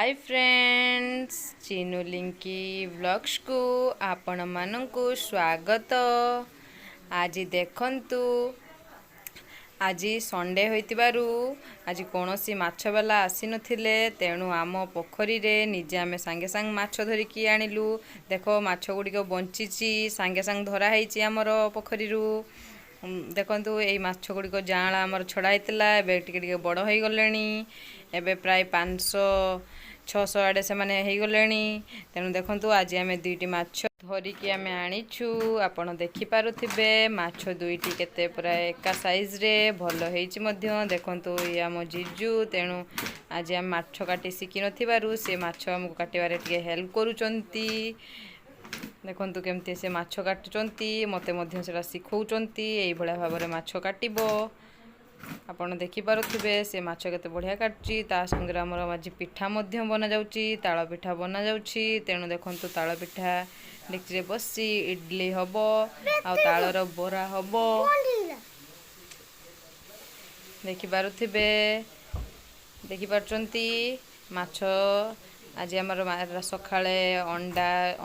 High friends, Chinu ଲିଙ୍କି ବ୍ଲଗ୍ସକୁ ଆପଣମାନଙ୍କୁ ସ୍ୱାଗତ। ଆଜି ଦେଖନ୍ତୁ, ଆଜି ସଣ୍ଡେ ହୋଇଥିବାରୁ ଆଜି କୌଣସି ମାଛବାଲା ଆସିନଥିଲେ। ତେଣୁ ଆମ ପୋଖରୀରେ ନିଜେ ଆମେ ସାଙ୍ଗେ ସାଙ୍ଗେ ମାଛ ଧରିକି ଆଣିଲୁ। ଦେଖ, ମାଛ ଗୁଡ଼ିକ ବଞ୍ଚିଛି, ସାଙ୍ଗେ ସାଙ୍ଗେ ଧରା ହେଇଛି ଆମର ପୋଖରୀରୁ। ଦେଖନ୍ତୁ, ଏଇ ମାଛ ଗୁଡ଼ିକ ଯାଆଁଳା ଆମର ଛଡ଼ା ହେଇଥିଲା, ଏବେ ଟିକେ ଟିକେ ବଡ଼ ହେଇଗଲେଣି। ଏବେ ପ୍ରାୟ 500-600 ଆଡ଼େ ସେମାନେ ହେଇଗଲେଣି। ତେଣୁ ଦେଖନ୍ତୁ, ଆଜି ଆମେ ଦୁଇଟି ମାଛ ଧରିକି ଆମେ ଆଣିଛୁ। ଆପଣ ଦେଖିପାରୁଥିବେ, ମାଛ ଦୁଇଟି କେତେ ପୁରା ଏକା ସାଇଜରେ ଭଲ ହେଇଛି ମଧ୍ୟ। ଦେଖନ୍ତୁ, ଇଏ ଆମ ଜିଜୁ। ତେଣୁ ଆଜି ଆମେ ମାଛ କାଟି ଶିଖିନଥିବାରୁ ସେ ମାଛ ଆମକୁ କାଟିବାରେ ଟିକେ ହେଲ୍ପ କରୁଛନ୍ତି। ଦେଖନ୍ତୁ, କେମିତି ସେ ମାଛ କାଟୁଛନ୍ତି, ମୋତେ ମଧ୍ୟ ସେଟା ଶିଖଉଛନ୍ତି, ଏଇଭଳିଆ ଭାବରେ ମାଛ କାଟିବ। ଆପଣ ଦେଖିପାରୁଥିବେ, ସେ ମାଛ କେତେ ବଢ଼ିଆ କାଟୁଛି। ତା ସାଙ୍ଗରେ ଆମର ଆଜି ପିଠା ମଧ୍ୟ ବନାଯାଉଛି, ତାଳ ପିଠା ବନାଯାଉଛି। ତେଣୁ ଦେଖନ୍ତୁ, ତାଳ ପିଠା ଡେକ୍ଚିରେ ବସି ଇଡଲି ହବ ଆଉ ତାଳର ବରା ହବ। ଦେଖିପାରୁଥିବେ, ଦେଖିପାରୁଛନ୍ତି ମାଛ। ଆଜି ଆମର ସକାଳେ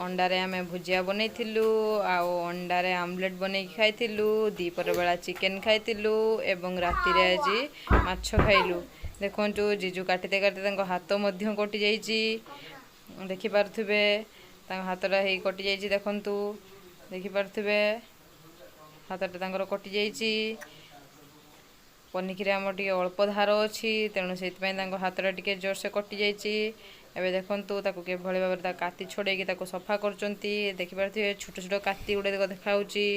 ଅଣ୍ଡାରେ ଆମେ ଭୁଜିଆ ବନେଇଥିଲୁ ଆଉ ଅଣ୍ଡାରେ ଆମଲେଟ୍ ବନେଇକି ଖାଇଥିଲୁ। ଦ୍ୱିପହର ବେଳା ଚିକେନ୍ ଖାଇଥିଲୁ ଏବଂ ରାତିରେ ଆଜି ମାଛ ଖାଇଲୁ। ଦେଖନ୍ତୁ, ଜିଜୁ କାଟିତେ କାଟିତେ ତାଙ୍କ ହାତ ମଧ୍ୟ କଟିଯାଇଛି। ଦେଖିପାରୁଥିବେ, ତାଙ୍କ ହାତଟା ହେଇ କଟିଯାଇଛି। ଦେଖନ୍ତୁ, ଦେଖିପାରୁଥିବେ, ହାତଟା ତାଙ୍କର କଟିଯାଇଛି। ପନିକିରେ ଆମର ଟିକେ ଅଳ୍ପ ଧାର ଅଛି, ତେଣୁ ସେଇଥିପାଇଁ ତାଙ୍କ ହାତଟା ଟିକେ ଜୋରସେ କଟିଯାଇଛି। ଏବେ ଦେଖନ୍ତୁ, ତାକୁ କିଭଳି ଭାବରେ ତା କାତି ଛଡ଼େଇକି ତାକୁ ସଫା କରୁଛନ୍ତି। ଦେଖିପାରୁଥିବେ, ଛୋଟ ଛୋଟ କାତି ଗୁଡ଼ାକ ଦେଖାହେଉଛି।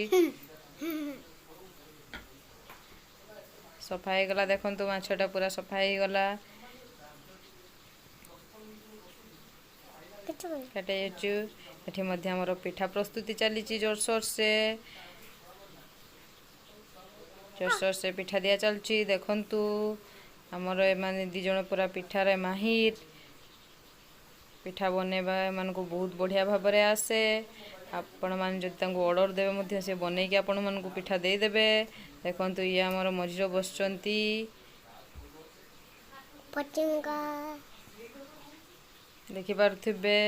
ସଫା ହେଇଗଲା। ଦେଖନ୍ତୁ, ମାଛଟା ପୁରା ସଫା ହେଇଗଲା। କାଟି ଯାଉଛୁ। ଏଠି ମଧ୍ୟ ଆମର ପିଠା ପ୍ରସ୍ତୁତି ଚାଲିଛି ଜୋରସୋରସେ। ଜୋରସୋରସେ ପିଠା ଦିଆ ଚାଲୁଛି। ଦେଖନ୍ତୁ, ଆମର ଏମାନେ 2 ଜଣ ପୁରା ପିଠାରେ ମାହିର। ପିଠା ବନେଇବା ଏମାନଙ୍କୁ ବହୁତ ବଢ଼ିଆ ଭାବରେ ଆସେ। ଆପଣମାନେ ଯଦି ତାଙ୍କୁ ଅର୍ଡ଼ର ଦେବେ ମଧ୍ୟ ସେ ବନେଇକି ଆପଣମାନଙ୍କୁ ପିଠା ଦେଇଦେବେ। ଦେଖନ୍ତୁ, ଇଏ ଆମର ମଝିରେ ବସିଛନ୍ତି। ଦେଖିପାରୁଥିବେ,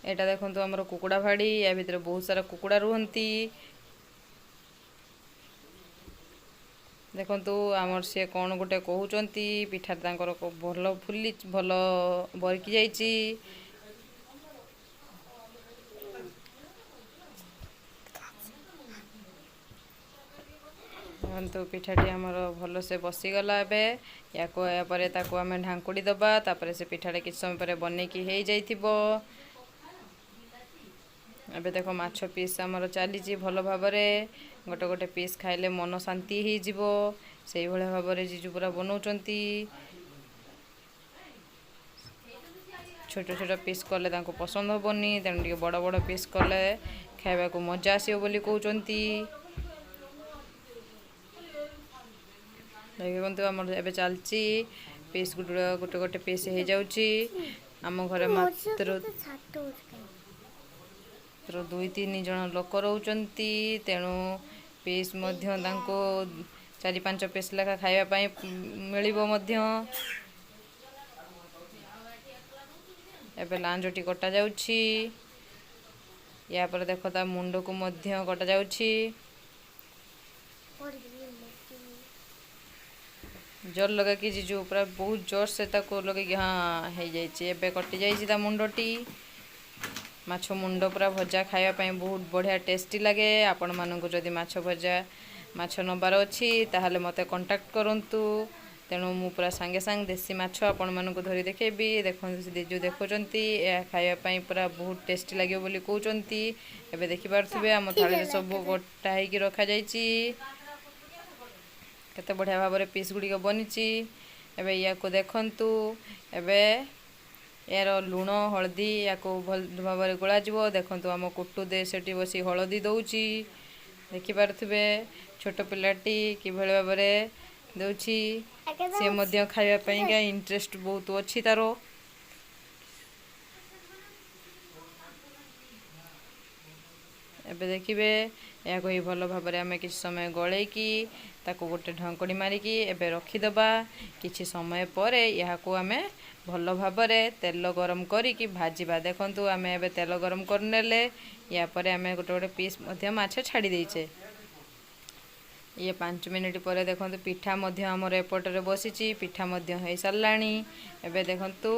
ଏଇଟା ଦେଖନ୍ତୁ ଆମର କୁକୁଡ଼ା ଭାଡ଼ି। ୟା ଭିତରେ ବହୁତ ସାରା କୁକୁଡ଼ା ରୁହନ୍ତି। ଦେଖନ୍ତୁ, ଆମର ସିଏ କ'ଣ ଗୋଟେ କହୁଛନ୍ତି। ପିଠାରେ ତାଙ୍କର ଭଲ ଫୁଲି, ଭଲ ବରକି ଯାଇଛି। ଦେଖନ୍ତୁ, ପିଠାଟି ଆମର ଭଲସେ ବସିଗଲା। ଏବେ ୟାକୁ ଏହାପରେ ତାକୁ ଆମେ ଢାଙ୍କୁଡ଼ି ଦେବା। ତାପରେ ସେ ପିଠାଟା କିଛି ସମୟ ପରେ ବନେଇକି ହେଇଯାଇଥିବ। ଏବେ ଦେଖ, ମାଛ ପିସ୍ ଆମର ଚାଲିଛି ଭଲ ଭାବରେ। ଗୋଟେ ଗୋଟେ ପିସ୍ ଖାଇଲେ ମନ ଶାନ୍ତି ହେଇଯିବ, ସେଇଭଳିଆ ଭାବରେ ଜିଜୁ ପୁରା ବନଉଛନ୍ତି। ଛୋଟ ଛୋଟ ପିସ୍ କଲେ ତାଙ୍କୁ ପସନ୍ଦ ହେବନି, ତେଣୁ ଟିକେ ବଡ଼ ବଡ଼ ପିସ୍ କଲେ ଖାଇବାକୁ ମଜା ଆସିବ ବୋଲି କହୁଛନ୍ତି। ଦେଖନ୍ତୁ, ଆମର ଏବେ ଚାଲିଛି ପିସ୍ ଗୁଡ଼ା, ଗୋଟେ ଗୋଟେ ପିସ୍ ହେଇଯାଉଛି। ଆମ ଘରେ ମାତ୍ର 2-3 ଜଣ ଲୋକ ରହୁଛନ୍ତି, ତେଣୁ ପିସ୍ ମଧ୍ୟ ତାଙ୍କୁ 4-5 ପିସ୍ ଲେଖା ଖାଇବା ପାଇଁ ମିଳିବ ମଧ୍ୟ। ଏବେ ଲାଞ୍ଜଟି କଟାଯାଉଛି। ୟା ପରେ ଦେଖ, ତା ମୁଣ୍ଡକୁ ମଧ୍ୟ କଟାଯାଉଛି। ଜୋର ଲଗେଇକି ଜିଜୁ ପୁରା ବହୁତ ଜୋର ସେ ତାକୁ ଲଗେଇକି, ହଁ, ହେଇଯାଇଛି। ଏବେ କଟିଯାଇଛି ତା ମୁଣ୍ଡଟି। ମାଛ ମୁଣ୍ଡ ପୁରା ଭଜା ଖାଇବା ପାଇଁ ବହୁତ ବଢ଼ିଆ ଟେଷ୍ଟି ଲାଗେ। ଆପଣମାନଙ୍କୁ ଯଦି ମାଛ ଭଜା ମାଛ ନେବାର ଅଛି, ତାହେଲେ ମୋତେ କଣ୍ଟାକ୍ଟ କରନ୍ତୁ। ତେଣୁ ମୁଁ ପୁରା ସାଙ୍ଗେ ସାଙ୍ଗେ ଦେଶୀ ମାଛ ଆପଣମାନଙ୍କୁ ଧରି ଦେଖେଇବି। ଦେଖନ୍ତୁ, ସେ ଜିଜୁ ଦେଖୁଛନ୍ତି, ଏହା ଖାଇବା ପାଇଁ ପୁରା ବହୁତ ଟେଷ୍ଟି ଲାଗିବ ବୋଲି କହୁଛନ୍ତି। ଏବେ ଦେଖିପାରୁଥିବେ, ଆମ ଥାଳିରେ ସବୁ କଟା ହେଇକି ରଖାଯାଇଛି। କେତେ ବଢ଼ିଆ ଭାବରେ ପିସ୍ ଗୁଡ଼ିକ ବନିଛି। ଏବେ ୟାକୁ ଦେଖନ୍ତୁ, ଏବେ ଏହାର ଲୁଣ ହଳଦୀ ୟାକୁ ଭଲ ଭାବରେ ଗୋଳାଯିବ। ଦେଖନ୍ତୁ, ଆମ କୁଟୁ ଦେ ସେଠି ବସି ହଳଦୀ ଦେଉଛି। ଦେଖିପାରୁଥିବେ, ଛୋଟ ପିଲାଟି କିଭଳି ଭାବରେ ଦେଉଛି। ସେ ମଧ୍ୟ ଖାଇବା ପାଇଁକା ଇଣ୍ଟରେଷ୍ଟ ବହୁତ ଅଛି ତାର। ଏବେ ଦେଖିବେ, ଏହାକୁ ହିଁ ଭଲ ଭାବରେ ଆମେ କିଛି ସମୟ ଗୋଳେଇକି ତାକୁ ଗୋଟେ ଢଙ୍କଣି ମାରିକି ଏବେ ରଖିଦେବା। କିଛି ସମୟ ପରେ ଏହାକୁ ଆମେ ଭଲ ଭାବରେ ତେଲ ଗରମ କରିକି ଭାଜିବା। ଦେଖନ୍ତୁ, ଆମେ ଏବେ ତେଲ ଗରମ କରିନେଲେ। ୟା ପରେ ଆମେ ଗୋଟେ ଗୋଟେ ପିସ୍ ମଧ୍ୟ ମାଛ ଛାଡ଼ି ଦେଇଛେ। ଇଏ 5 ମିନିଟ୍ ପରେ ଦେଖନ୍ତୁ, ପିଠା ମଧ୍ୟ ଆମର ଏପଟରେ ବସିଛି, ପିଠା ମଧ୍ୟ ହେଇସାରିଲାଣି। ଏବେ ଦେଖନ୍ତୁ,